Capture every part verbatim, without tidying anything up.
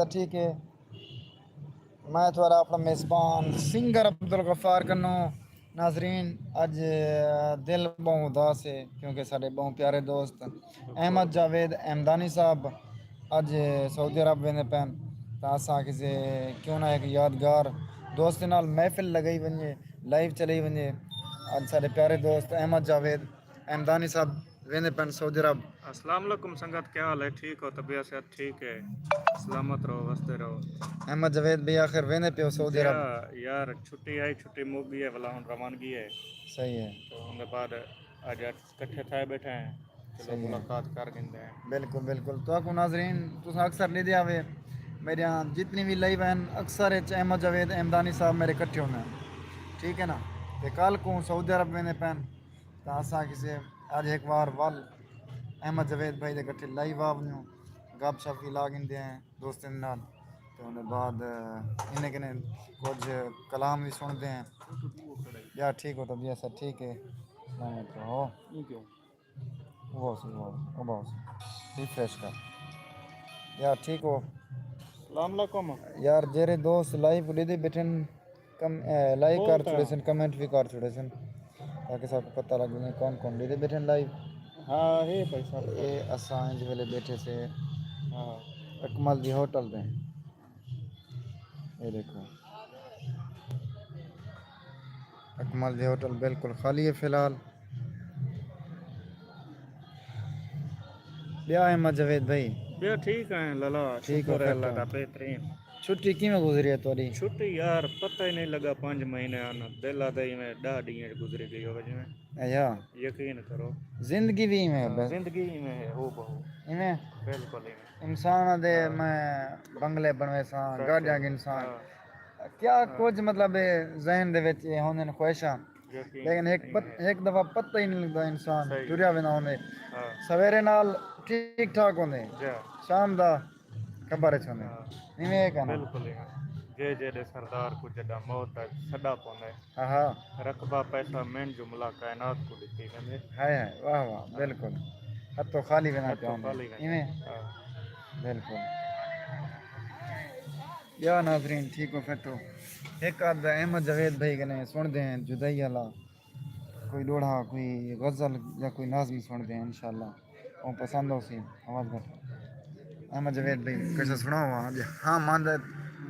ٹھیک ہے۔ میں تھوڑا اپنا میزبان سنگر عبدالغفار کنوں۔ ناظرین، اج دل بہوں اداس ہے کیونکہ ساڈے بہوں پیارے دوست احمد جاوید احمدانی صاحب اج سعودی عرب ویندے پین۔ تاں اساں کسے کیوں نہ ایک یادگار دوست نال محفل لگائی ونجے، لائیو چلائی ونجے۔ اج ساڈے پیارے دوست احمد جاوید احمدانی صاحب ویندے پین سعودی عرب۔ السلام علیکم سنگت، کیا حال ہے؟ ٹھیک ہو؟ طبیعت صحت ٹھیک ہے؟ سلامت رہو، وسدے رہو۔ احمد جاوید بھئی، آخر ویندے پیو سعودی عرب؟ کیا یار، چھٹی آئی، چھٹی مک گئی ہے، ولا ہن روانگی ہے۔ صحیح ہے۔ تو ان کے بعد اج کٹھے تھائے بیٹھے ہیں، چلو صحیح ہے۔ ملاقات کر گھندے ہیں۔ بالکل، بالکل۔ تو کو ناظرین، تساں اکثر ݙیدھے آوے، میریاں جتنی بھی لائیو ہیں، اکثر اچ احمد جاوید احمدانی صاحب میرے کٹھے ہوندے ہیں۔ ٹھیک ہے نا؟ تے کل کو سعودی عرب ویندے پین، تاں اساں کسے اج ہک وار ول احمد جاوید بھائی دے کٹھے لائیو آ ونڄوں، گپ شپ وی لا گھندے ہیں دوستاں نال۔ تے اوندے بعد انہیں کنے کچھ کلام وی سݨدے ہیں۔ یا ٹھیک ہو؟ طبیعت سب ٹھیک ہے؟ سلامت رہو۔ وہ سی، وہ، وہ بہت سی۔ ریفریش کر۔ یار ٹھیک ہو؟ السلام علیکم۔ یار جیرے دوست لائیو ݙیدھے بیٹھن، کم، اے، لائک کر چھوڑے سن، کمنٹ بھی کر چھوڑے سن، تاکہ سب کو پتہ لگ ونڄے کون کون ݙیدھے بیٹھن لائیو۔ ہاں، ہے بھائی صاحب۔ اے اساں انج ویلے بیٹھے سے ہاں۔ اکمل دی ہوٹل تے۔ اے ݙیکھو۔ اکمل دی ہوٹل بالکل خالی ہے فی الحال۔ ٻیا احمد جاوید بھائی؟ ٻیا ٹھیک ہیں لالا، ٹھیک ہو شکر ہے اللہ پھر تو؟ دا، بہترین۔ چھٹی کیویں گزری ہے تہاݙی؟ چھٹی یار پتہ ہی نہیں لڳا، پنج مہینے آن دل آتا ہی میں ݙاہ ݙینھ گزری گئی ہوگا جویں۔ اچھا۔ یقین کرو۔ زندگی بھی ایویں ہے ہاں، بس۔ زندگی ایویں ہے، ہو بہو۔ ایویں؟ بالکل ایویں۔ انسان دے ہاں۔ میں بنگلے بݨویساں، صحیح، گاݙیاں صحیح۔ گھنساں۔ ہاں۔ کیا ہاں۔ کچھ مطلب ہے ذہن دے وچ اے ہوندن خواہشاں۔ یقین لیکن ہک ایویں پت-، ہے۔ ہک دفعہ پتہ ہی نہیں لڳدا انسان صحیح۔ ٹریا ویندا ہوندے۔ ہاں۔ سویرے نال ٹھیک ٹھاک ہوندے۔ جا۔ شام دا خبر اچ ہوندے۔ ہاں۔ ایویں ہے کہ نا؟ بالکل ایویں۔ جے جیݙے سردار کوں جݙاں موت دا سݙا پوندے۔ ہاں ہاں۔ رقبہ پیسہ مین جملہ کائنات کوں ݙتی ویندے۔ ہائے ہائے، واہ واہ، بالکل۔ ہتھوں خالی ویندے ہتھوں پیا ہوندے۔ خالی ویندے۔ ایویں؟ ہاں۔ بالکل۔ یا ناظرین، ٹھیک ہو، فٹ ہو؟ ہک ادھ احمد جاوید بھائی کنے سݨدے ہیں، جدائی والا۔ کوئی ݙوہڑا، کوئی غزل یا کوئی نظم سݨدے ہیں انشاءاللہ۔ او پسند ہوسی، آواز گھٹ۔ احمد جاوید بھائی، کجھ سݨاؤ ہاں۔ ہاں ماندا ہے۔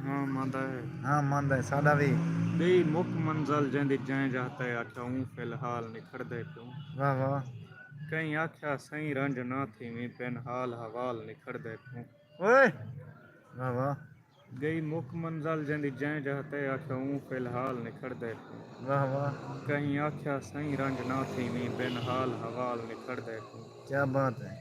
ہاں ماندا ہے۔ ہاں ماندا ہے، ساݙا وی۔ ڳئی مک منزل جیندی جئیں جاہ تے آکھیا اوں فی الحال نکھڑدے پیوں۔ واہ واہ۔ کہیں آکھیا سئیں رنج نہ تھیویں بن حال حوال نکھڑدے پیوں۔ اوئے۔ واہ واہ۔ ڳئی مک منزل جیندی جئیں جاہ تے آکھیا اوں فی الحال نکھڑدے پیوں۔ واہ واہ۔ کہیں آکھیا سئیں رنج نہ تھیویں بن حال حوال نکھڑدے پیوں۔ کیا بات ہے۔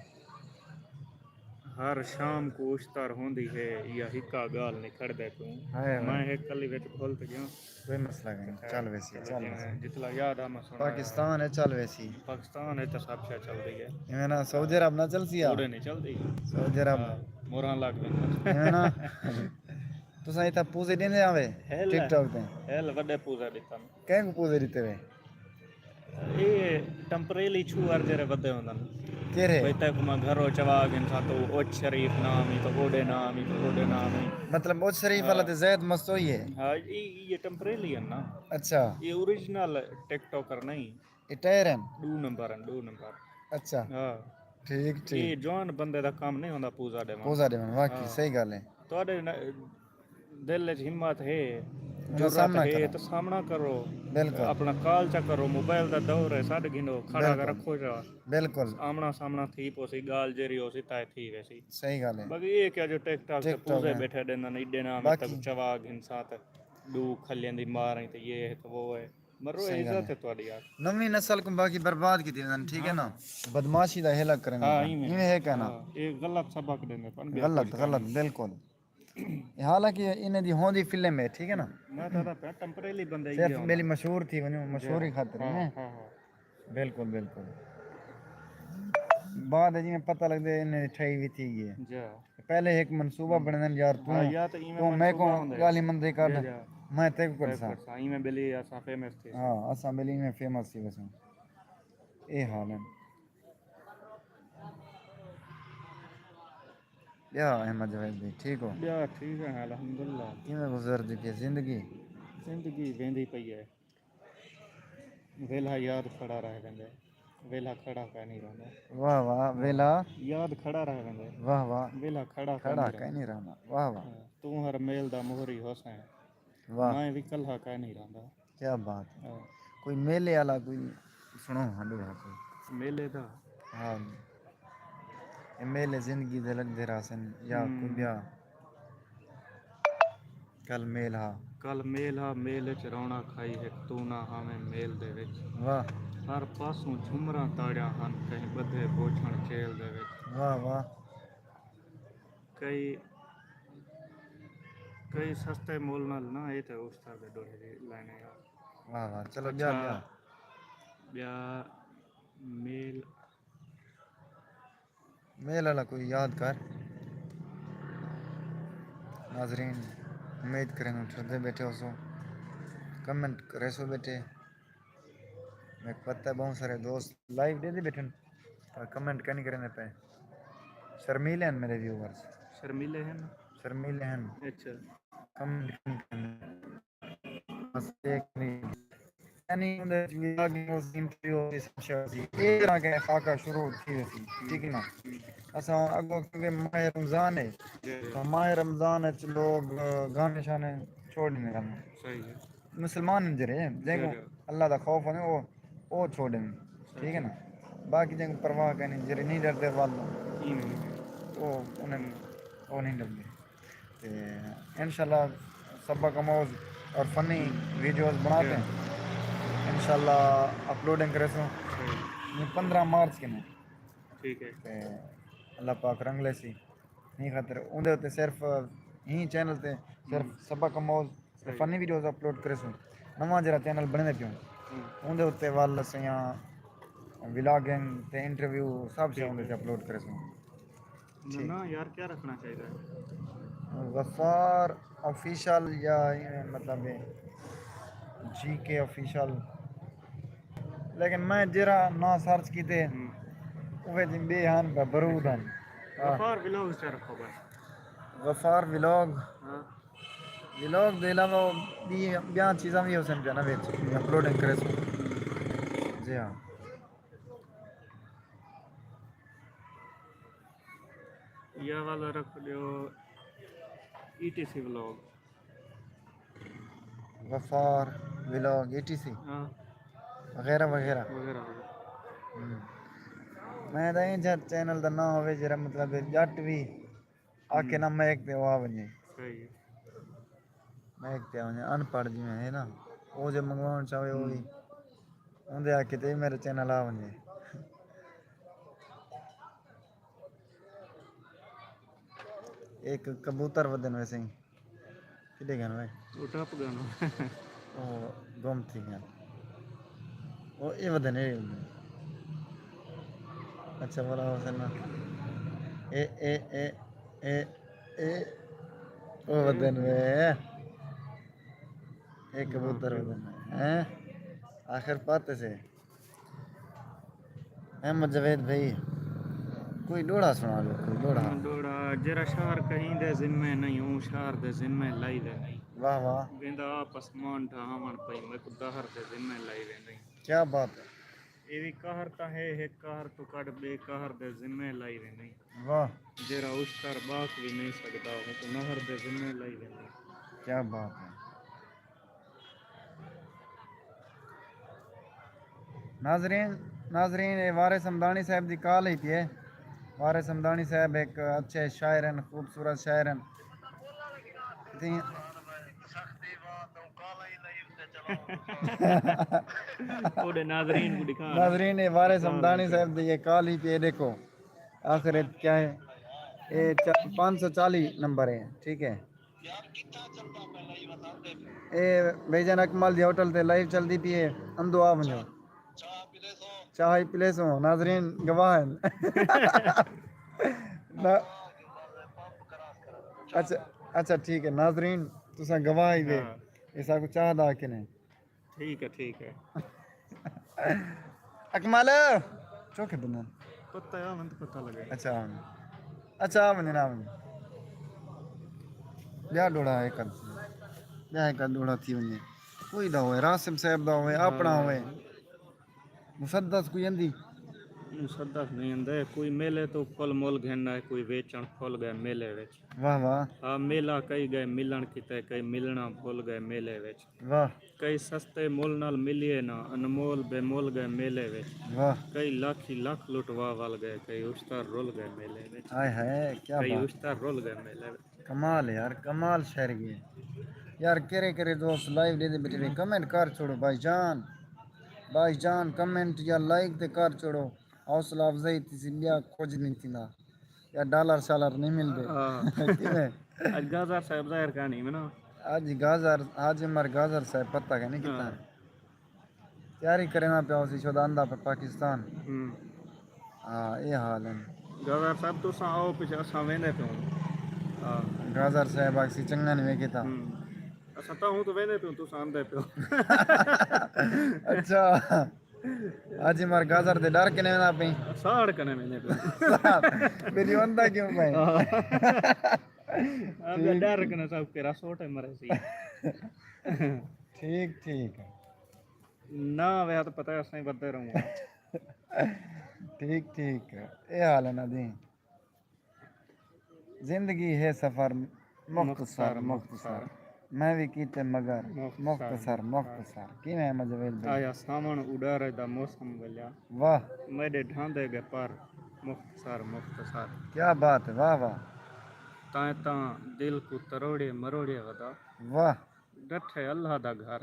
ہر شام کوں اشتر ہوندی ہے یا ہکا ڳالھ نکھڑدے پیوں۔ ہائے ہائے۔ میں ہک کلی وچ بھل تے ڳیاں۔ کوئی مسئلہ نہیں، چل ویسی، چل ویسی۔ جتلا یاد آ میں سݨایا۔ پاکستان ہے، چل ویسی۔ پاکستان ہے تو سب شے چل رہی ہے۔ ایویں نا سعودی عرب نہ چل سی آ۔ اوݙے نہیں چلدی۔ سعودی عرب۔ ہاں، موراں لڳ ویندن۔ ایویں نا۔ تساں اتھاں پوزے ݙیندے آوے؟ ہیل ٹک ٹاک تے۔ ہیل وݙے پوزے ݙتن۔ کہیں کوں پوزے ݙتے وے؟ اے ٹمپریلی چھوہر جیرھے ودے ہوندن۔ کیرھے؟ بھئی تیکوں میں گھروں چوا گھنساں، تو اچ شریف نام ہی، تو اوݙے نام ہی، تو اوݙے نام ہی۔ مطلب اچ شریف والا ہاں۔ تے زید مستوئی ہے؟ ہاں، اے، اے ٹمپریلی ہے نا۔ اچھا۔ اے اوریجنل ٹک ٹاکر نہیں۔ اے ٹائر ہن؟ ݙو نمبر ہن، ݙو نمبر۔ اچھا۔ ہاں۔ ٹھیک، اے ٹھیک۔ جوان بندے دا کم نہیں ہوندا پوزا ݙیوݨ۔ پوزا ݙیوݨ، واقعی، ہاں۔ صحیح ڳالھ ہے۔ تہاݙے ن-، دل اچ ہمت ہے، جو جرات سامݨا ہے، کرو۔ تو سامݨا کرو۔ بالکل۔ اپݨا کال چا کرو، موبائل دا دور ہے، سݙ گھنو، کھڑا کر بالکل۔ رکھو جا۔ بالکل۔ آمݨا سامݨا تھی پوسی، ڳالھ جیڑھی ہوسی، طے تھی ویسی۔ صحیح ڳالھ ہے۔ باقی اے کیا جو ٹک ٹاک تے ٹک ٹاک پوزے ہے۔ بیٹھے ݙیندن، ایݙے نام تک باقی چوا گھنساں تے ݙو کھلیاں دی مار ہیں تے یہ ہے تے وہ ہے۔ مرو، صحیح ڳالھ عزت ہے۔ ہے تہاݙی یار۔ نویں نسل کوں باقی برباد کیتی ویندن، ٹھیک ہے ہاں۔ نا؟ بدمعاشی دا ہیلا کرن ہاں، ویندن۔ ایویں۔ ایویں ہے کہ نا؟ ہاں، اے غلط سبق ݙیندے پن، غلط، غلط، بالکل۔ حالانکہ انہیں دی ہوندی فلم ہے، ٹھیک ہے نا؟ میں تو آہدا پیا ٹمپریلی بندہ ہی صرف ہے میری ہونا۔ مشہور تھی ونڄو، مشہوری جی۔ خاطر ہاں، ہے۔ ہاں، ہاں۔ بالکل، بالکل۔ بعد جی میں پتہ لڳدے انہیں دی ٹھائی وی تھی ڳئی ہے۔ جی۔ پہلے ہک منصوبہ ہوں۔ بݨدن یار، ہاں، توں، یا تو ایویں توں میں منصوبہ کوں ہوندے۔ ڳالھیں مندے کر، جی، جی۔ میں تیکوں تیکوں کڈھساں۔ کڈھساں، ایویں بلی اساں فیمس تھی۔ ہاں، اساں بلی ایویں فیمس تھی ویسوں۔ اے حال ہے۔ کیا احمد جاوید بھائی، ٹھیک ہو؟ ٻیا ٹھیک ہے، الحمدللہ۔ کیویں گزردی پئی ہے زندگی؟ زندگی ویندی پئی ہے، ویلھا یاد کھڑا رہ ویندے، ویلھا کھڑا کائے نہیں رہندا۔ واہ واہ، ویلھا۔ یاد کھڑا رہ ویندے، واہ واہ۔ ویلھا کھڑا کائے کھڑا نہیں کائے رہندا۔ نہیں رہندا، واہ واہ۔ ہاں، توں ہر میل دا مہری ہوسیں، واہ۔ میں وی کلھا کائے نہیں رہندا۔ کیا بات ہے۔ ہاں۔ کوئی میلے والا کوئی سݨو ہاں ݙوہا کوئی۔ میلے دا؟ ہاں۔ اے میلے زندگی دے لڳدے رہسن یا ہوں۔ کوئی ٻیا؟ کل میل ہا۔ کل میل ہا، میل اچ روݨک ہئی ہک، توں نہ ہاویں میل دے وچ۔ واہ۔ ہر پاسوں جھمراں تاڑیاں ہن، کہیں ٻدھے بوچھݨ چیل دے وچ۔ واہ واہ۔ کئی، کئی سستے مول نال نہ، اے تے اوستر دے ݙوہے دی لائن ہے یار۔ واہ واہ، چلو ٻیا، اچھا، ٻیا۔ ٻیا میل۔ میل والا کوئی یاد کر۔ ناظرین، امید کریں ٹھردے ٻیٹھے ہوسو، کمنٹ کریسو ٻیٹھے۔ میکوں پتہ ہے بہت سارے دوست لائیو ݙیہدے ٻیٹھن، پر کمنٹ کائنی کریندے پئے۔ شرمیلے ہن میݙے ویورز۔ شرمیلے ہن؟ شرمیلے ہن۔ اچھا۔ کمنٹ کائنی کریندے۔ بس ایک منٹ۔ یعنی اوندے وچ وی آگے اس انٹرویو ہوسی، سب شے ہوسی۔ اے طرح کے خاکہ شروع تھی ویسی، ٹھیک ہے نا؟ اساں اڳوں کیونکہ ماہ رمضان ہے، جی، جی۔ تاں ماہ رمضان وچ لوگ گانے شانے چھوڑ ݙیندے ہن۔ صحیح ہے۔ مسلمان ہن جیڑھے، جی، جنہاں کوں جی۔ اللہ دا خوف ہوندے، او، او چھوڑ ݙیندے، ٹھیک ہے نا؟ باقی جنہاں کوں پرواہ کائنی، جیڑھے نہیں ݙردے ول، ہوں۔ او، انہاں، او نہیں ݙردے۔ تے انشاءاللہ سبق آموز اور فنی ویڈیوز بݨا تے جی۔ انشاءاللہ اپلوڈنگ کریسوں۔ صحیح۔ اے پندرہ مارچ کنے۔ ٹھیک ہے۔ تے اللہ پاک رنگ لیسی۔ ایں خاطر اوندے اتے صرف ایں چینل تے صرف ہوں۔ سبق آموز تے صحیح۔ فنی ویڈیوز اپلوڈ کریسوں۔ نواں جیڑھا چینل بݨیندے پیوں، ہوں۔ اوندے اتے ول اساں ولاگنگ تے انٹرویو سب شے ٹھیک اوندے ہے۔ تے اپلوڈ کریسوں۔ ٹھیک۔ ناں یار، کیا رکھݨا چاہیدا ہے؟ غفار آفیشل یا ایویں مطلب ہے جی کے آفیشل۔ لیکن میں جیڑھا ناں سرچ کیتے، ہوں۔ اوہے جی ٻئے ہن، ب-، برود ہن۔ ہاں۔ غفار ولاگز چا رکھو بس۔ غفار ولاگ۔ ہاں۔ ولاگ دے علاوہ او ٻی-، ٻیاں چیزاں وی ہوسن پیاں نا وچ، اپلوڈنگ کریسوں۔ جی ہاں۔ یا والا رکھ ݙیو، ای ٹی سی ولاگ۔ غفار ولاگ، ای ٹی سی۔ ہاں۔ وغیرہ وغیرہ۔ وغیرہ وغیرہ۔ ہوں۔ میں تاں ایں جھا چینل دا ناں ہووے جیڑھا مطلب ڄٹ وی آکھے ہوں۔ نا میک تے او آ ونڄے۔ صحیح ہے۔ میک تے آ ونڄے، ان پڑھ جیویں ہے نا، او جے منگواوݨ چاہوے او وی۔ ہوں۔ اوندے آکھے تے میݙے چینل آ ونڄے۔ ہک کبوتر ودن ویسے ہی۔ کݙے ڳن وے؟ او ٹپ ڳن۔ او گم تھی ڳن۔ او اے ودن، اے ودن۔ اچھا، بولا حسین نا۔ اے، اے، اے، اے، اے۔ او ودن وے۔ اے کبوتر ودن وے۔ ہیں؟ آخر پاتے سے۔ احمد جاوید بھائی، کوئی ݙوہڑا سݨا لو، کوئی ݙوہڑا۔ ݙوہڑا، جیڑھا شہر کہیں دے ذمے نہیں، اوں شہر دے ذمے لائی دے نہیں۔ واہ واہ۔ ویندا آپ اسمان ڈھاوݨ پئی، میکوں دہر دے ذمے لائی دے نہیں۔ کیا بات ہے۔ اے وی قہر تاں ہے، ہک قہر توں کڈھ ٻئے قہر دے ذمے لائی دے نہیں۔ واہ۔ جیڑھا اشتر ٻاکھ وی نہیں سڳدا، اونکوں نہر دے ذمے لائی دے نہیں۔ کیا بات ہے۔ ناظرین، ناظرین، اے وارث ہمدانی صاحب دی کال ہئی پئی ہے۔ وارث ہمدانی صاحب ہک اچھے شاعر ہن، خوبصورت شاعر ہن۔ تے اوݙے ناظرین کوں ݙکھا۔ ناظرین، اے وارث ہمدانی صاحب دی اے کال ہئی پئی ہے، ݙیکھو۔ آخر کیا ہے؟ اے چ-، پانچ سو چالیہہ نمبر ہے، ٹھیک ہے۔ اے بھائی جان اکمل دی ہوٹل تے لائیو چلدی پئی ہے، اندو آ ونڄو۔ چاہ ہی پلیسوں، ناظرین گواہ ہن۔ نا-، اچھا، اچھا ٹھیک ہے ناظرین، تساں گواہ ہی وے۔ ہاں۔ اے ساکوں چاہ دا کنے۔ ٹھیک ہے، ٹھیک ہے۔ اکمل، چوکھے بندے۔ پتہ ہے، ہݨ تاں پتہ لڳے۔ اچھا، ہݨ۔ اچھا، آ ونڄ، آ ونڄ۔ ٻیا ݙوہڑا ہے کل، ٻیا ہے کل ݙوہڑا تھی ونڄے، کوئی دا ہوئے، راسم صاحب دا ہوئے، اپݨا ہوئے، مسدس کوئی اندی۔ مسدس نہیں اندے، کوئی میلے تو پھل مل گھن آئے، کوئی ویچݨ پھل ڳئے میلے وچ۔ واہ واہ۔ ہا میلہ کئی ڳئے ملݨ کیتے، کئی ملݨا بھل ڳئے میلے وچ۔ واہ۔ کئی سستے مل نال ملیے نہ، انمول بے مل ڳئے میلے وچ۔ واہ۔ کئی لکھ ہی لکھ لٹوا ول ڳئے، کئی اشتر رل ڳئے میلے وچ۔ ہائے ہائے، کیا کئی بات۔ اشتر رل ڳئے میلے وچ۔ کمال ہے یار، کمال شاعری ہے یار۔ کیرے کیرے دوست لائیو ݙیندے ٻیٹھے وے، کمنٹ کر چھوڑو بھائی جان، بھائی جان کمنٹ یا لائک تے کر چھوڑو، حوصلہ افزائی تھیسی، ٻیا کجھ نہیں تھیندا۔ یا ڈالر شالر نہیں ملدے۔ ہاں۔ کیویں؟ اڄ گازر صاحب ظاہر کہانی میں نا۔ اڄ گازر، حاج عمر گازر صاحب پتہ کہ نہیں کتنا ہاں۔ تیاری کریندا پیا ہوسی، شودا آندا پیا پاکستان۔ ہوں۔ ہاں، اے حال ہے۔ گازر صاحب تساں آؤ پچھے، اساں ویندے پیوں۔ ہاں۔ گازر صاحب آکھسی چنگا نہیں ویکھے تاں۔ ہوں۔ اساں تاں ہوں تو ویندے پیوں، تساں آندے پیوں۔ اچھا۔ حاج عمر گازر دے ݙر کنے ویندا پئیں؟ ساڑ کنے ویندے پیوں۔ ساڑ۔ میری وندا کیوں پئیں؟ ہاں۔ اب ٹھیک۔ ݙر کنے سب کے رسوٹے مرے سی۔ ٹھیک، ٹھیک۔ نہ ویا تو پتہ ہے اساں ہی ودے رہوں۔ ٹھیک، ٹھیک۔ اے حال ہے نا دی۔ زندگی ہے سفر مختصر، مختصر، مختصر۔ مختصر۔ میں وی کیتے مگر مختصر، مختصر، مختصر۔ مختصر۔ کیویں ہے مجوید بھائی؟ آیا ساوݨ اݙارے دا موسم ولیا۔ واہ۔ میݙے ڈھاندے ڳئے پر مختصر، مختصر۔ کیا بات ہے، واہ واہ۔ تائیں تاں دل کوں تروڑے مروڑے ودا۔ واہ۔ ݙٹھے اللہ دا گھر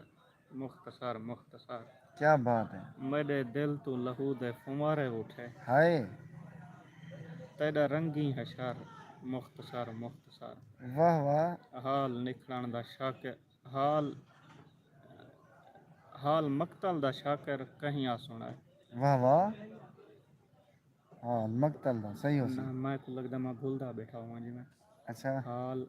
مختصر، مختصر۔ کیا بات ہے۔ میݙے دل توں لہو دے فنوارے اٹھے۔ ہائے۔ تیݙا رنگیں حشر مختصر، مختصر۔ واہ واہ۔ حال نکھڑݨ دا شاکر، حال، حال مقتل دا شاکر کہیں آ سݨائے۔ واہ واہ۔ ہاں، مقتل دا، صحیح ہوسی۔ نہ، میں کوں لڳدا میں بھلدا ٻیٹھا ہوواں جی میں۔ اچھا۔ حال،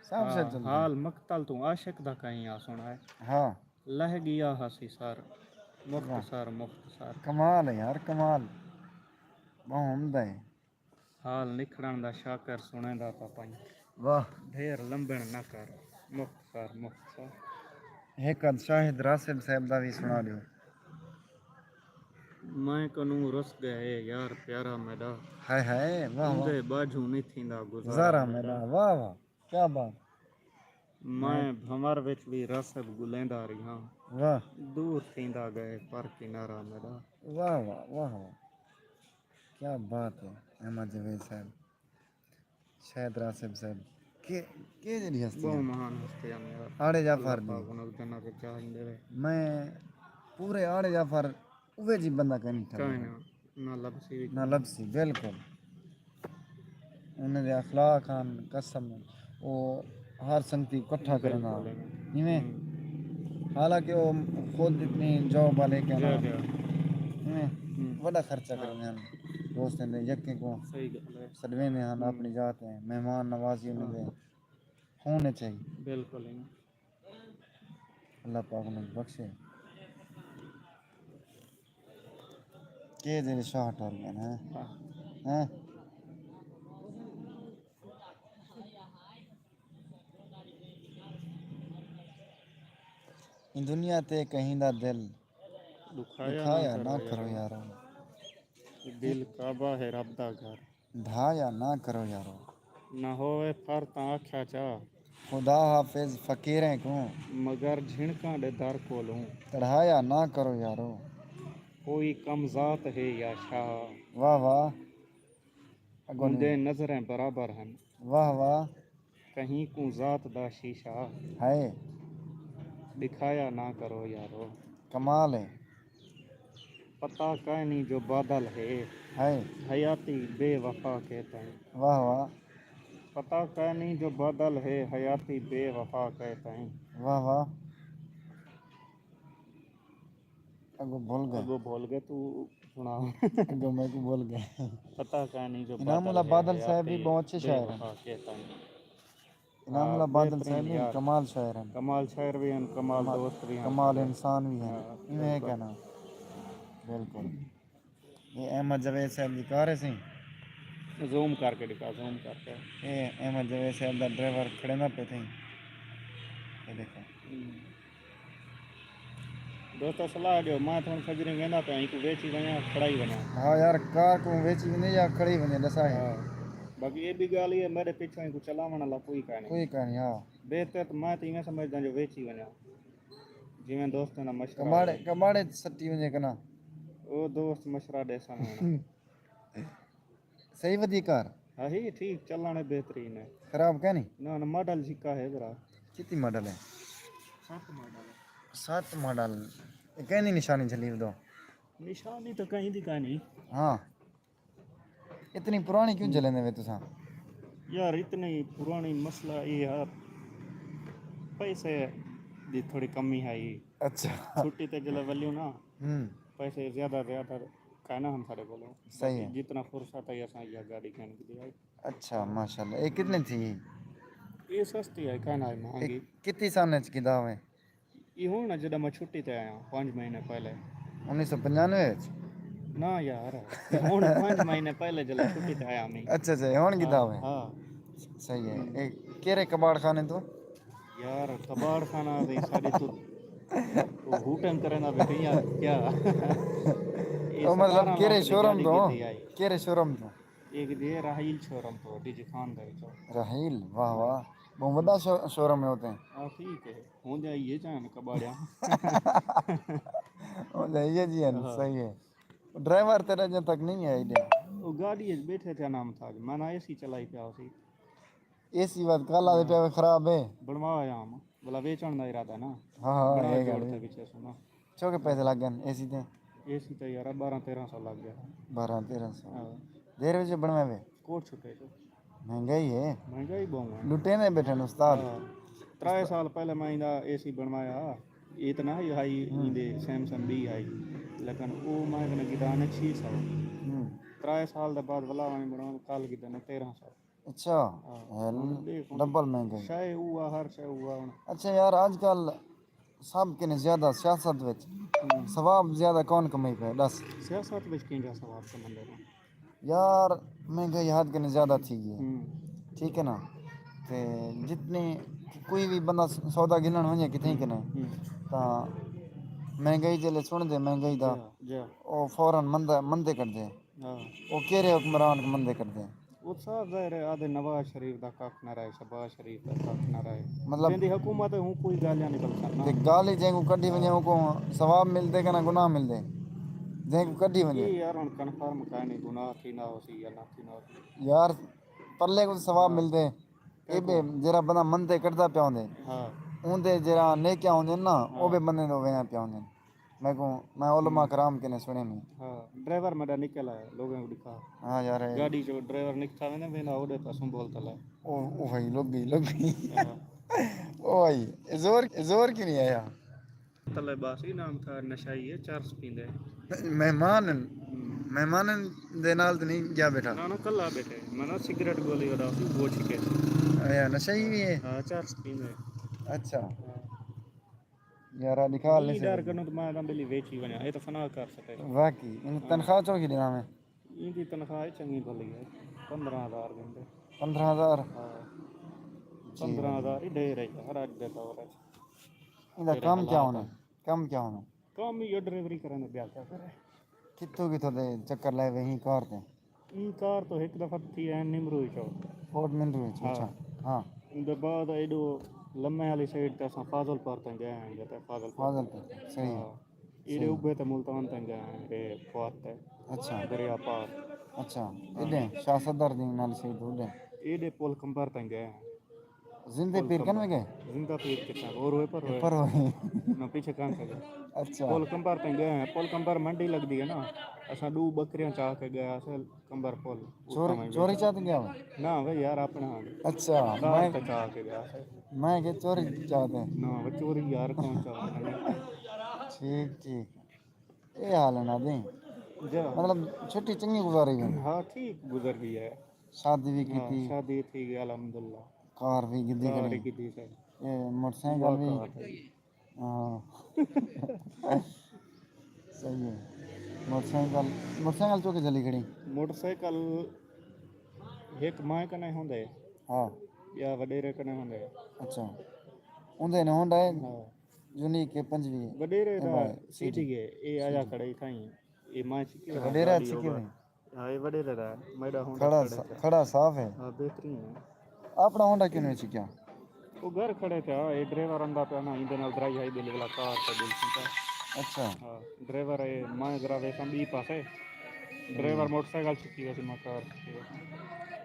صاف ہاں، صحیح چلدا۔ حال مقتل توں عاشق دا کہیں آ سݨائے۔ ہاں۔ لہہ ڳیا ہاسی سر، واہ۔ مختصر، مختصر۔ کمال ہے یار، کمال۔ ٻہوں عمدہ ہے۔ حال نکھڑݨ دا شاکر سݨیندا پیا پئیں۔ واہ۔ ڈھیر لمبݨ نہ کر، مختصر، مختصر۔ ہک ادھ شاہد راسب صاحب دا وی سݨا ݙیو۔ میں کنوں رس ڳئے یار پیارا میݙا۔ ہائے ہائے، واہ واہ۔ اوندے ٻاجھوں نہیں تھیندا گزارا گزارا میݙا۔ میݙا، واہ واہ، کیا بات۔ میں بھنور وچ وی راسب ڳلیندا ریہاں۔ واہ۔ دور تھیندا ڳئے پر کنارہ میݙا۔ واہ واہ، واہ واہ۔ کیا بات ہے احمد جاوید صاحب، شاہد راسب صاحب، کہ، کہ جیڑھی ہستی ٻہوں ہے۔ مہان ہستی ہن یار۔ آڑے جعفر اللہ دی۔ پاک انہاں کوں جنت وچ جاہ ݙیوے۔ میں پورے آڑے جعفر اوہے جی بندہ کائنی ٹھہرا۔ کائنا، نہ لبسی وی نہ کائنا۔ لبسی، بالکل۔ انہاں دے اخلاق ہن، قسم، او ہر سنگتی کٹھا کرݨ والا۔ بالکل۔ ایویں؟ ہوں۔ حالانکہ او خود اتنی جاب والے کہ جی، نا، جی۔ ایویں؟ ہوں۔ وݙا خرچہ ہاں۔ کریندے ہن۔ دوستیں دے یکیں کوں صحیح ڳالھ ہے۔ سݙویندے ہن ہوں۔ اپݨی ذات تے، مہمان نوازی انہاں ہاں۔ دے ہونی چاہیے۔ بالکل ایویں۔ اللہ پاک انہاں کوں بخشے۔ کہ جیڑھے شاہ ٹر ڳئے نا، ہاں۔ ہیں؟ ایں دنیا تے کہیں دا دل ݙکھایا ݙکھایا نہ نہ کرو کرو یارو۔ یارو۔ دل کعبہ ہے رب دا گھر۔ ڈھایا نہ کرو یارو۔ نہ ہووے پھر تاں آکھیا چا۔ خدا حافظ فقیریں کوں۔ مگر جھنکاں دے در کولوں۔ تڑھایا نہ کرو یارو۔ کوئی کم ذات ہے یا شاہ۔ واہ واہ۔ اڳوں اوندے نہیں۔ نظریں برابر ہن۔ واہ واہ۔ کہیں کوں ذات دا شیشہ ہائے۔ ݙکھایا نہ کرو یارو۔ کمال ہے۔ پتہ کائنی جو بادل ہے ہائے۔ حیاتی بے وفا کے تئیں۔ واہ واہ۔ پتہ کائنی جو بادل ہے حیاتی بے وفا کے تئیں۔ واہ واہ۔ اڳوں بھل ڳئے۔ اڳوں بھل ڳئے، توں سݨا۔ اڳوں میکوں بھل ڳئے۔ پتہ کائنی جو انعام اللہ بادل ہے بادل صاحب وی حیاتی ٻہوں اچھے بے شاعر ہن۔ وفا کے تئیں۔ انعام ہاں، اللہ بادل صاحب بہترین وی یار۔ کمال شاعر ہن۔ کمال شاعر وی ہن، کمال کمال، دوست وی ہن۔ کمال انسان وی ہن۔ ہاں، ایویں ہے بالکل۔ کہنا۔ بالکل۔ اے احمد جاوید صاحب دی کار ہے سئیں۔ زوم کر کے ݙکھا، زوم کر کے۔ اے احمد جاوید صاحب دا ڈرائیور کھڑیندا پئے تھئی۔ اے ݙیکھو۔ ہوں۔ دوستو، صلاح ݙیو، میں تھوڑے فجریں ویندا پیا، اینکوں ویچی ونڄاں، کھڑائی ونڄاں۔ ہاں یار، کار کوں ویچی ونڄے یا کھڑائی ونڄے، ݙسا ہے۔ ہاں۔ باقی اے بھی ڳالھ اے، میݙے پچھوں اینکوں چلاوݨ والا کوئی کائنی۔ کوئی کائنی، ہاں۔ بہتر تاں میں تاں ایویں سمجھداں جو ویچی ونڄاں۔ جیویں دوستاں دا مشورہ کماڑے، ہووے۔ کماڑے سٹی ونڄے کنا۔ او دوست مشورہ ݙیسن ہݨ۔ صحیح ودی کار؟ ہاں، ہی ٹھیک، چلݨ بہترین ہے۔ خراب کائنی؟ نہ، نہ، ماڈل جھکا ہے ذرا۔ کتی ماڈل ہے؟ ست ماڈل ہے۔ ست ماڈل۔ اے کہیں دی نشانی جھلی ودو؟ نشانی تاں کہیں دی کائنی۔ ہاں۔ اتنی پراݨی کیوں جھلیندے وے تساں؟ یار، اتنی پراݨی مسئلہ اے ہے، پیسے دی تھوڑی کمی ہے۔ اچھا۔ چھٹی تے جلے ولیوں نا، ہوں۔ پیسے زیادہ، زیادہ کائنا ہن ساݙے کولوں۔ صحیح ہے۔ جتنا فرصت ہے، اساں ایہا گاݙی گھن گھدی آئے۔ اچھا، ماشاءاللہ۔ اے کتنے تھی؟ اے سستی ہے، کائنا ہے مہانگی۔ اے کتی سال اچ گھدا ہوئے؟ اے ہݨ جݙاں میں چھٹی تے آیا، پنج مہینے پہلے۔ انیس سو پنجانوے اچ؟ نہ یار، ہݨ پنج مہینے پہلے جلے چھٹی تے آیا میں۔ اچھا، اچھا، ہݨ گھدا ہوئے؟ ہاں۔ صحیح ہے۔ اے کیڑھے کباڑ خانے توں؟ یار، کباڑ خانہ تے ساݙی توں او ہوٹنگ کریندا پیا کیا؟ اے او مطلب ستارہ کیڑھے لاکھ دی شوروم گاݙی توں؟ کیتی آئی۔ کیڑھے شوروم توں؟ اے کیتی اے راحیل شوروم توں، ڈی جی خان دے وچ۔ راحیل، واہ واہ۔ ٻہوں وݙا شو-، شوروم ہے اتیں۔ ہاں، ٹھیک ہے۔ ہوں جائیے جان کباڑیا۔ ہوں جائیے جی، ہاں۔ صحیح ہے۔ ڈرائیور تیرا اڄاں تک نہیں ہے ایݙے؟ او گاݙی اچ ٻیٹھے تھے نام تھا، میں نہ اے سی چلائی پیا ہوسی۔ اے سی وت کل آلے پیا خراب ہے۔ بݨوایا ہم، بھلا ویچݨ دا ارادہ نا۔ ہاں، ہاں، بݨا اے جوڑ ڳالھ تے ہے۔ وچ سونا۔ چوکھے پیسے لڳ ڳئے اے سی تے؟ اے سی تے یار بارہ تیرہ سو لڳ ڳئے۔ بارہ تیرہ سو۔ ہاں۔ دیر وچ بݨوائے وے؟ کوٹ چھٹے جو۔ مہنگائی ہے۔ مہنگائی ٻہوں ہے۔ لٹیندے ٻیٹھن استاد۔ ہاں۔ ترائے سال پہلے میں ایندا اے سی بݨوایا۔ اے تاں نہ ہئی، ہئی ہوں۔ ایندے سیمسنگ بی ہئی۔ لیکن او میں کنے گھدا نے چھی سو۔ ہوں۔ ترائے سال دے بعد ولا میں بݨوایا، کل گھدا نے تیرہ سو۔ اچھا، ہاں، ہیل ہݨ ݙیکھ ہݨ ڈبل مہنگائی۔ شے اوہا، ہر شے اوہا ہݨ۔ اچھا یار، اڄ کل سب کنے زیادہ سیاست وچ ہوں۔ ثواب زیادہ کون کمائی پئے، ݙس؟ سیاست وچ کینجھا ثواب کماندے پئے؟ یار، مہنگائی حد کنے زیادہ تھی ڳئی ہے۔ ہوں۔ ٹھیک ہے نا؟ تے جتنی کوئی بھی بندہ سودا گھنݨ ونڄے کتھیں ہوں۔ کنے، ہوں۔ تاں مہنگائی جیلے سݨدے مہنگائی دا، جی، جی۔ او فوراً مندے، مندے کݙدے۔ ہاں۔ او کیڑھے حکمران کوں مندے کݙدے؟ او صاف ظاہر ہے، آہدے نواز شریف دا ککھ نہ رہے، شہباز شریف دا ککھ نہ رہے۔ مطلب جیندی حکومت ہے، ہوں کوئی ڳالھیاں نکل سڳدن۔ تے ڳالھ ہی جینکوں کڈھی ونڄے، ہاں۔ اوکوں ثواب ملدے کہ نہ گناہ ملدے؟ جینکوں کڈھی ونڄے۔ اے یار ہݨ کنفرم کائنی گناہ تھیندا ہوسی یا نہ تھیندا ہوسی۔ یار پرلے کوں ثواب ہاں۔ ملدے۔ اے بے جیڑھا بندہ مندے کݙدا پیا ہوندے۔ ہاں۔ اوندے جیڑھا نیکیاں ہوندین نا، او ہاں۔ بے بندے دے ویندیاں پیا ہوندین۔ میکوں، میں علماء ہوں۔ کرام کنے سݨے میں۔ ہاں، ڈرائیور میݙا نکل آیا، لوگاں کوں ݙکھا۔ ہاں یار، اے گاݙی چوں ڈرائیور نکھا ویندے، ویندے اوݙے پاسوں بول تلا۔ او، او بھائی، لڳ ڳئی، لڳ ڳئی۔ ہاں۔ او بھائی، اے زور، اے زور کیوں نہیں آیا؟ تلے باسی نام تھا نشائی ہے، چرس پیندے۔ مہمان ہن۔ ہوں۔ مہمان ہن دے نال تے نہیں ڳیا ٻیٹھا؟ نہ، نہ، کلا ٻیٹھے۔ میں نا سگریٹ گولی ودا سی، وہ چھکے۔ آیا، نشائی بھی ہے؟ ہاں، چرس پیندے۔ اچھا۔ ہاں۔ یارا ݙکھا لے۔ ݙر کنوں تاں میں تاں ٻلی ویچی ونڄاں، اے تاں فنا کر سٹے۔ واقعی، ایں ہاں۔ تنخواہ چوکھی ݙیندا میں؟ ایندی تنخواہ چنڳی بھلی ہے، پندرہ ہزار گھندے۔ پندرہ ہزار؟ ہاں۔ جی۔ پندرہ ہزار ہی ڈھیر ہے یار، اڄ دے دور وچ۔ ایندا کم کیا ہونا؟ کم کیا ہونا؟ کم ہی ڈرائیوری کرݨ دے، ٻیا کیا کرے؟ کتھوں کتھوں دے چکر لائے وے ہیں کار تے؟ ایں کار توں ہک دفعہ تھی آئے نمرو وچوں۔ فورٹ نمرو وچ، ہاں۔ اچھا، ہاں۔ ایں دے بعد ایݙو لمے والی سائیڈ تے اساں فاضل پور تائیں ڳئے ہیں، جتے فاضل پور۔ فاضل پور، صحیح ہے۔ ہاں۔ ایݙے صحیح۔ ابھے تے ملتان تائیں ڳئے ہیں، اے فواد تے۔ اچھا۔ دریا پار۔ اچھا، ہاں۔ ایݙے شاہ صدر دی نال سائیڈ اݙے۔ ایݙے پل کمبر تائیں ڳئے ہیں۔ زندہ پل پیر کن کمبر۔ میں گئے؟ زندہ پیر کتنا؟ اور ہوئے پر ہوئے؟ پر ہوئے۔ نہ، پیچھے کن سے گئے۔ اچھا۔ پل کمبر تائیں ڳئے ہیں۔ پل کمبر منڈی لڳدی ہے نا۔ اساں ݙو ٻکریاں چا کے ڳئے، اصل کمبر پل۔ چوری، چوری چا تے ڳیا ہوا؟ نہ بھائی یار، اپݨا۔ اچھا، کار میں تے چا کے ڳیا۔ میں کہ چوری چا تے؟ نہ، وہ چوری یار کون چا؟ ٹھیک، ٹھیک۔ اے حال ہے نا دی؟ جا۔ مطلب، چھٹی چنڳی گزاری ہے؟ ہاں، ٹھیک گزر ڳئی ہے۔ شادی بھی ہاں، کیتی؟ شادی تھی ڳئی، الحمدللہ۔ کار بھی گھدی کھڑے؟ کار بھی گھدی سر۔ اے موٹر سائیکل بھی؟ ہاں۔ صحیح ہے۔ موٹر سائیکل، موٹر سائیکل چوکے چلی کھڑی؟ موٹر سائیکل ہک مائیں کنے ہوندے۔ ہاں۔ ٻیا وݙیرے کنے ہوندے۔ اچھا۔ اوندے نے ہوندا ہے۔ ہاں۔ یونیک ہے پنجوی۔ وݙیرے اے دا بھائی، سی ٹی اے، اے آیا کھڑے تھائیں۔ اے مائیں چکی اے وݙیرا گاڑی چکی ہوگا۔ ہوئی۔ ہاں، اے وݙیرے دا ہے۔ میݙا ہوندا کھڑا کھڑے سا-، تے۔ کھڑا صاف ہے۔ ہاں، بہترین ہے۔ اپݨا ہوندا کیوں نہیں چکیا؟ او گھر کھڑے تے، ہاں، اے ڈرائیور آندا پیا نا، ایندے نال درائی ہائی دے لیولا کار تے ڈل سنتا۔ اچھا۔ ہاں، ڈرائیور اے، میں ذرا ویساں ٻی پاسے۔ ڈرائیور ہوں۔ موٹر سائیکل چکی ویسی، میں کار چکی ویسی۔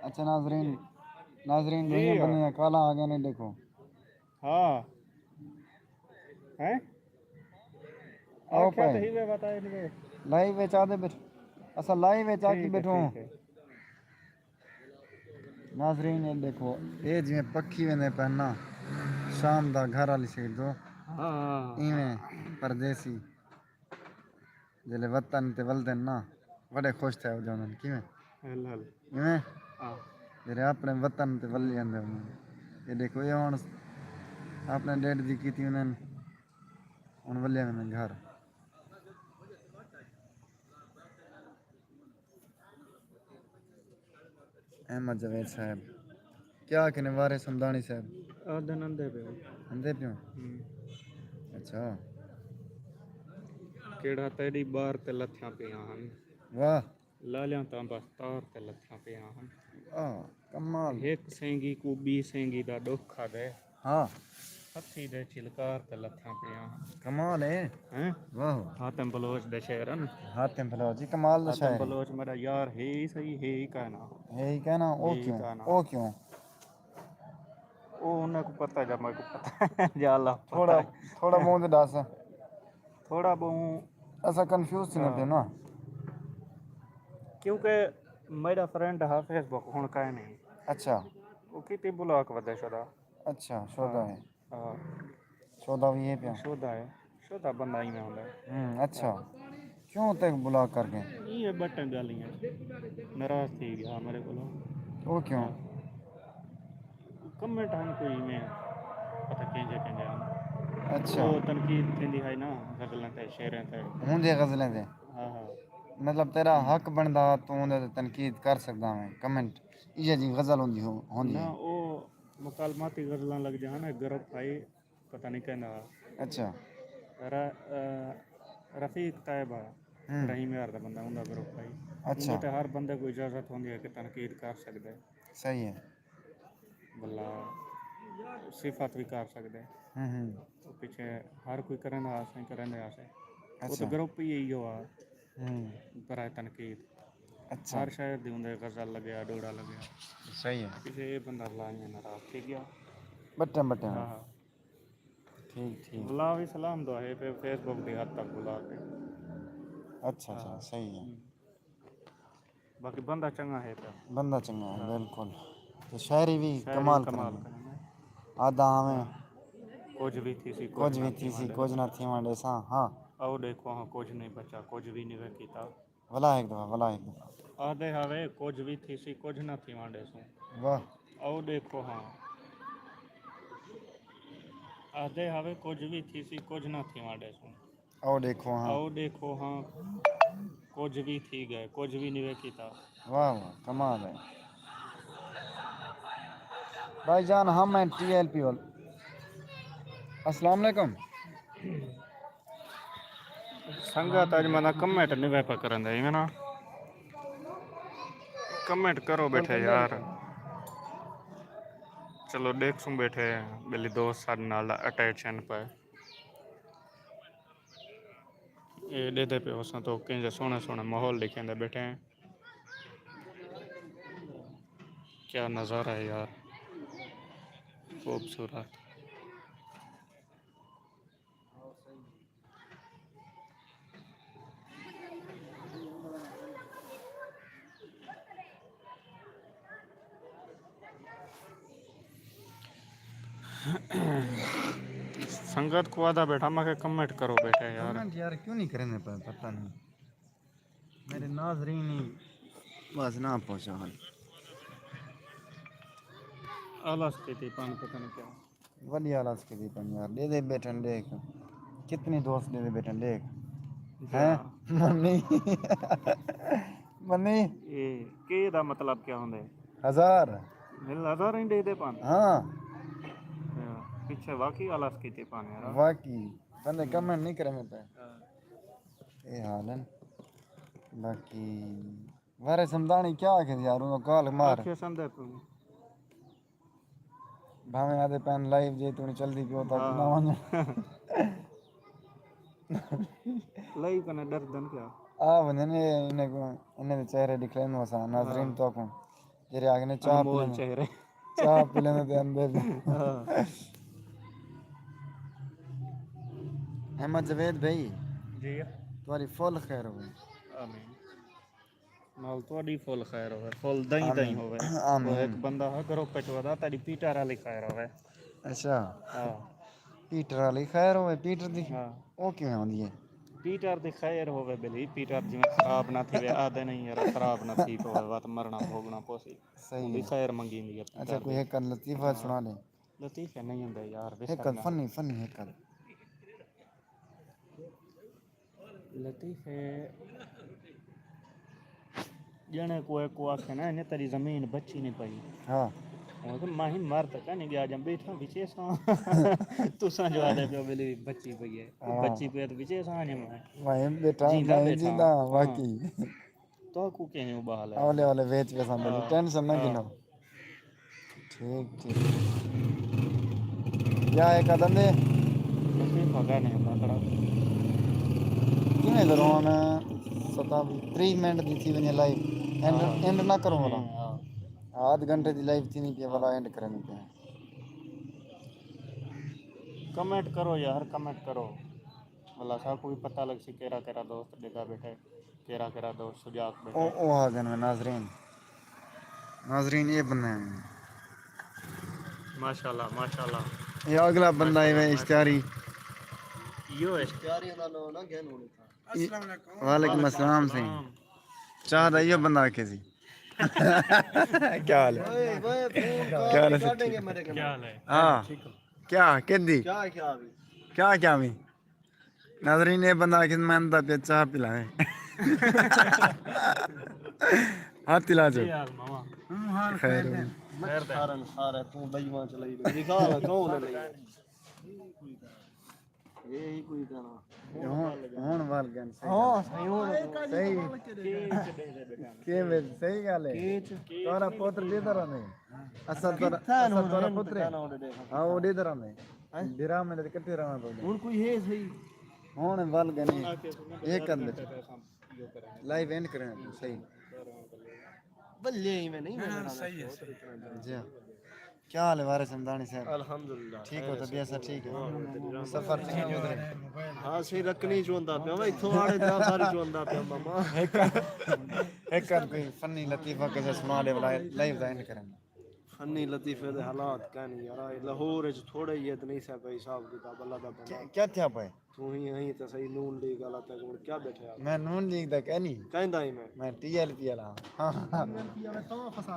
اچھا ناظرین، ناظرین، جی دوئیاں ہاں۔ بندیاں کالاں آ ڳئے نے، ݙیکھو۔ ہاں۔ ہیں؟ آؤ آکھیا پائے۔ تے ہی وے بتا ہی وے۔ لائیو وچ آ دے بیٹھ-، اساں لائیو وچ آ کے ٹھیک ہے، بیٹھو۔ ٹھیک ہے۔ ناظرین، اے ݙیکھو، اے جیویں پکھی ویندے پئن نا، شام دا گھر والی سائیڈ دو، ہاں۔ ایویں پردیسی جیلے وطن تے ولدن نا، وݙے خوش تھئے وڄاندن۔ کیویں؟ ہل ہل۔ ایویں؟ ہاں۔ جیلے اپݨے وطن تے ولی آندے ہوندن۔ اے ݙیکھو، اے ہݨ اپݨے ڈیڈ دی کیتی انہاں نے، ہݨ ولے ویندن گھر۔ احمد جاوید صاحب۔ کیا آکھنے وارث ہمدانی صاحب؟ آدھن اندے پہ۔ اندے پیوں؟ ہوں۔ اچھا۔ کیڑھا تیݙی ٻار تے لتھیاں پیاں ہن۔ واہ۔ لالیاں تاں بس تار تے لتھیاں پیاں ہن۔ آہ، کمال۔ ہک سینگی کوں ٻی سینگی دا ݙکھ کھادے۔ ہاں۔ ہتھی دے چھلکار تے لتھاں پیاں ہن۔ کمال ہے۔ ہیں؟ واہ۔ حاتم بلوچ دے شعر ہن۔ حاتم بلوچ جی کمال دا حاتم شاعر ہے۔ بلوچ میݙا یار ہے ہی صحیح، ہے ہی کائنا۔ ہے ہی کائنا، او ہے ہی کیوں؟ کائنا۔ او کیوں؟ او انہاں کوں پتہ جا میکوں پتہ جا اللہ پتہ تھوڑا، ہے۔ تھوڑا بہت ݙس۔ تھوڑا بہوں اساں کنفیوز تھیندے ہاں۔ پئے نا۔ کیونکہ میݙا فرینڈ ہا فیس بک ہݨ کائے نہیں۔ اچھا۔ او کیتی بلاک ودے شدا۔ اچھا، شودا ہاں۔ ہے۔ ہاں۔ شودا وی ہے پیا۔ شودا ہے۔ شودا بندہ ایویں ہوندا ہے۔ ہوں، اچھا۔ ہاں۔ کیوں تے بلاک کر ڳئے؟ ایہ ٻٹاں ڳالھیں ناراض تھی ڳیا میݙے کولوں۔ او کیوں؟ ہاں۔ کمنٹ ہن کوئی ایویں پتہ کینجھے کینجھے ہن۔ اچھا۔ او تنقید تھیندی ہئی نا غزلاں تے، شعریں تے۔ ہوندے غزلیں تے؟ ہاں، ہاں۔ مطلب تیݙا حق بݨدا، توں اوندے تے تنقید کر سڳدا ہیں، کمنٹ۔ ایہ جی غزل ہوندی ہو-، ہوندی نہ، ہے۔ او مکالماتی غزلاں لڳدیاں ہن، گروپ ہئی، پتہ نہیں کیندا ہا۔ اچھا۔ ر-، آ، رفیق طیب ہا، ہوں۔ رحیم یار دا بندہ، اوندا گروپ ہئی۔ اچھا۔ اوندے تے ہر بندے کوں اجازت ہوندی ہے کہ تنقید کر سڳدے۔ صحیح ہے۔ بھلا صفت وی کر سڳدے۔ ہوں، ہوں۔ او پچھے ہر کوئی کریندا ہا، اساں وی کریندے ہاسے۔ او اچھا۔ تے گروپ ہی ایہو ہا۔ ہوں۔ برائے تنقید۔ اچھا۔ ہر شاعر دی اوندے غزل لڳیا، ݙوہڑا لڳیا۔ صحیح ہے۔ پچھے اے بندہ بھلا ایویں ناراض تھی ڳیا۔ ٻٹاں ٻٹاں۔ ہاں، ہاں۔ ٹھیک، ٹھیک۔ بھلا وی سلام دعا ہے، پھر فیس بک دی حد تک بھلا کے۔ اچھا، اچھا، ہاں۔ صحیح ہے۔ ہوں۔ باقی بندہ چنڳا ہے پیا۔ بندہ چنڳا ہے، ہاں۔ بالکل۔ تے شاعری وی شاعری کمال کمال کریندے۔ کریندے۔ آہدا ہاویں۔ کجھ وی تھیسی، کجھ کجھ وی نہ تھیسی، تھیوݨ کجھ نہ تھیوݨ ݙیساں۔ ہاں۔ او ݙیکھو ہاں، کجھ نہیں بچا، کجھ وی نہیں وے کیتا۔ ولا ہک دفعہ، ولا ہک دفعہ۔ آہدے ہاوے، کجھ وی تھیسی، کجھ نہ تھیوݨ ݙیسوں۔ واہ۔ او ݙیکھو ہاں۔ آہدے ہاوے، کجھ وی تھیسی، کجھ نہ تھیوݨ ݙیسوں۔ او ݙیکھو ہاں۔ او ݙیکھو ہاں، کجھ وی تھی ڳئے، کجھ وی نہیں وے کیتا۔ واہ واہ، کمال ہے۔ بھائی جان، ہم ہیں ٹی ایل پی وال۔ السلام علیکم۔ سنگت اڄ میں کمنٹ نہیں وے پا کرن دے، ایویں نا؟ کمنٹ کرو بیٹھے یار۔ چلو ݙیکھسوں بیٹھے، ٻلی دوست ساݙے نال اٹیچ ہن پئے۔ اے ݙیہدے پئے ہوساں تو کینجھے سوہݨے سوہݨے ماحول ݙیکھیندے بیٹھے ہیں۔ کیا نظارہ ہے یار، خوبصورت۔ سنگت کوں آہدا بیٹھا، میں کہ کمنٹ کرو بیٹھے یار۔ کمنٹ یار کیوں نہیں کریندے پئے، پتہ نہیں۔ میݙے ناظرین ہی بس نہ پہنچا ہن۔ آلس کیتی پن، پتہ نہیں کیا۔ وݙی آلس کیتی پن یار، ݙیہدے بیٹھن ݙیکھ۔ کتنی دوست ݙیہدے بیٹھن ݙیکھ۔ جا۔ ہیں؟ منی۔ منی۔ اے کے دا مطلب کیا ہوندے؟ ہزار۔ مل ہزار ہی ݙے دے پانے۔ ہاں۔ پچھے واقعی آلس کیتے پانے یار۔ واقعی بندے کمنٹ نہیں کریں پہ۔ ہاں۔ اے حال ہے۔ باقی وارث ہمدانی کیا آکھے یار، انہاں کال مار۔ آکھے سندے پہ۔ بھاویں آدھے پین لائیو جے تو چلدی پیو تک ہاں۔ نہ ونجے۔ لائیو کنے ڈردن کیا؟ آ ونجن، اے انہیں کو، انہیں دے چہرے ڈکھلین وسا ناظرین ہاں۔ تو کو۔ جیرے آگے نے چاہ انمول پینے۔ چہرے۔ چاہ پینے دے اندر۔ ہاں۔ احمد جاوید بھائی۔ جی۔ تمہاری فل خیر ہوئے۔ آمین۔ نال تہاݙی فل خیر ہووے، فل دئیں دئیں آمین۔ ہووے۔ آمین۔ او ہک بندہ ہا گروپ وچ ودا، تیݙی پیٹر آلی خیر ہووے۔ اچھا۔ ہاں۔ پیٹر آلی خیر ہووے، پیٹر دی؟ ہاں۔ او کیویں ہوندی ہے؟ پیٹر دی خیر ہووے بھلی، پیٹر جیویں خراب نہ تھیوے، آہدے نہیں یار خراب نہ تھی پوے، وت مرنا بھوگنا پوسی۔ صحیح اوندی ہے۔ خیر منگیندی ہے اچھا، پیٹر کوئی دی۔ ہک لطیفہ ہاں۔ سݨا ݙے۔ لطیفے نہیں ہوندے یار، ہک وسرنا۔ فنی، فنی ہک۔ لطیفے ڄݨے کوئی کو آکھے نا، انہیں تیݙی زمین بچی نہیں پئی۔ ہاں۔ ہݨ تے ماہی مر تک نہیں ڳیا، جم بیٹھا وچے ساں۔ تساں جو آدھے پیو میری بچی پئی ہے۔ ہاں۔ بچی پئی ہے تو وچے ساں جم ہے۔ میں بیٹھا، جیندا میں بیٹھا۔ جیندا، ہاں۔ واقعی۔ تو کو کہیں ابال ہے۔ اولے اولے ویچ ویساں بھلی، ہاں۔ ٹینشن نہ ہاں۔ گھنو۔ ٹھیک، ٹھیک۔ یا ایک قدم دے۔ بس یہ پھگا نہیں پکڑا۔ کیویں کروں ہن؟ ستاوی، تریہہ منٹ دی تھی ونڄے لائیو۔ اینڈ، ہاں۔ اینڈ نہ کروں والا۔ ہاں۔ آدھ گھنٹے دی لائیو تھی نہیں پیا والا، اینڈ کرے نہیں پیا۔ کمنٹ کرو یار، کمنٹ کرو۔ والا ساکوں بھی پتہ لگ سی کیرا کیرا دوست ڈیدا بیٹھے۔ کیرا کیرا دوست سجاک بیٹھے۔ او، او آ ڳئن ناظرین۔ ناظرین، اے بندہ ہے۔ ماشاءاللہ، ماشاءاللہ۔ اے اڳلا بندہ ہے، ماشاءاللہ، اشتہاری۔ ایہو ہے۔ اشتہاری دا ناں نہ گھن ہوݨے تھا۔ السلام علیکم۔ وعلیکم السلام سائیں۔ چاہ دا ایہو بندہ آکھے سی۔ کیا حال ہے؟ اوئے، اوئے، فون کیا حال ہے کر سچی؟ کے میرے کنے۔ کیا حال ہے؟ ہاں۔ ٹھیک ہو؟ کیا، کدی؟ کیا کیا بھی؟ کیا کیا بھی؟ ناظرین، اے بندہ آکھے میں دا پیا چاہ پلائیں۔ ہاتھ تلا جو۔ اے یار ماما۔ ہوں، ہاں، خیر خیر ہوئی۔ ہے۔ خیر ہے۔ سارن سارے تو بےمان چلائی دے۔ دکھا لا کون ہے نہیں۔ یہ ہی کوئی کہنا۔ ہن، ہن ول ڳئن، صحیح ہاں، ڳالھ ہے۔ صحیح ہن۔ صحیح۔ کیچ ݙے دے بیٹا۔ کیویں؟ صحیح ڳالھ ہے۔ کیچ۔ تہاݙا پتر ݙیہدا رہندے۔ اساں تہاݙا، کتھاں اساں ہن تہاݙا ہن پتر ہے۔ ٹکانا ݙے دے۔ ہاں، او ݙیہدا رہندے۔ ہیں؟ ڈرامے دے کٹھے رہݨا پوندا۔ ہݨ کوئی ہے صحیح۔ ہݨ ول ڳئن۔ اے کندے۔ لائیو اینڈ کرݨا صحیح۔ بلے ایویں نہیں نہ، نہ، ملنا صحیح ہے، صحیح۔ جی۔ کیا حال ہے وارث ہمدانی صاحب؟ الحمدللہ، ٹھیک ہو؟ خیریت طبیعت سے؟ سب ٹھیک ہے؟ ہاں، طبیعت سفر ٹھیک گزرے؟ ہاں، صحیح، رکھنی چوندا پیا، میں اتھوں آڑے تے آخر چوندا پیا، ماما۔ ایک، ایک کر کوئی فنی لطیفہ کسے سݨا ݙے، لائیو دا اینڈ کریں۔ فنی لطیفے دے حالات کائنی یار، اے لاہور وچ تھوڑے ہی اتنے سے پئے حساب کتاب، اللہ دا بندہ۔ کیا، کیا تھیا پئے؟ توں ہی، ہی تے صحیح، نون لیگ والا تے ہݨ کیا بیٹھے آ؟ میں نون لیگ دا کائنی۔ کائندا ہی میں۔ میں ٹی ایل پی والا۔ ہاں، ہاں۔ ہاں،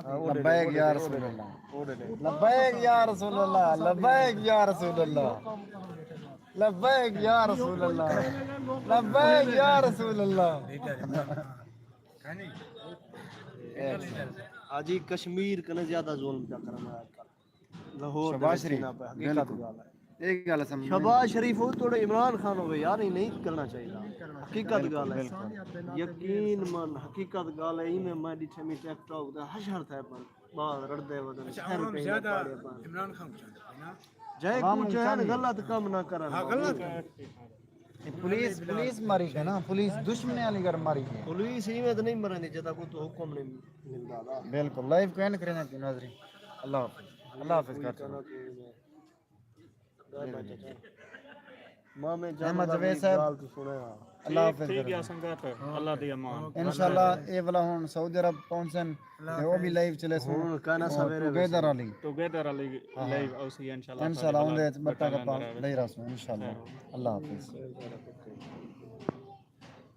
او ݙے، لبیک او ݙے، یا او ݙے، رسول اللہ۔ او ݙے۔ لبیک یا رسول اللہ، لبیک یا رسول اللہ۔ لبیک یا رسول اللہ۔ لبیک یا رسول اللہ۔ حاجی کشمیر کنے زیادہ ظلم پیا کرݨا اڄ کل۔ لاہور دے شہباز وچ شریف، تھیندا پیا، حقیقت بالکل۔ ڳالھ ہے۔ اے ڳالھ سمجھ۔ شہباز شریف ہووے توڑے عمران خان ہووے یار، اے نہیں کرݨا چاہیدا۔ حقیقت ڳالھ ہے۔ بالکل۔ یقین من، حقیقت ڳالھ ہے، ایویں میں ݙٹھے میں ٹک ٹاک تے حشر تھئے پن، ٻال رڑدے ودن، اچھا، سر عوام پہ زیادہ پاڑے پن۔ عمران خان کوں چاہندے پئے نا؟ جئیں کوں چاہن غلط کم نہ کرن۔ ہاں، غلط۔ اے پولیس، پولیس ماری ہے نا، پولیس دشمنے والی کر ماری ہے۔ پولیس ایویں تے نہیں مریندی جتھاں کوں تو حکم نہیں ملدا نا۔ بالکل، لائیو کو اینڈ کریں نا ناظرین۔ اللہ حافظ۔ اللہ حافظ کر۔ مامے جان احمد جاوید صاحب۔ ڳالھ تو سݨے ہا۔ اللہ حافظ ٹھیک ہے کرو۔ سنگت، اللہ دی امان۔ انشاءاللہ اے والا ہݨ سعودی عرب پہنچن تے او بھی لائیو چلے سن۔ ہݨ کانا سویرے ٹوگیدر والی۔ ٹوگیدر والی ہاں، ہاں۔ لائیو اوسی انشاءاللہ انشاءاللہ سارے اوندے وچ بٹا کپا لئی رہسوں انشاءاللہ۔ خیر۔ اللہ حافظ۔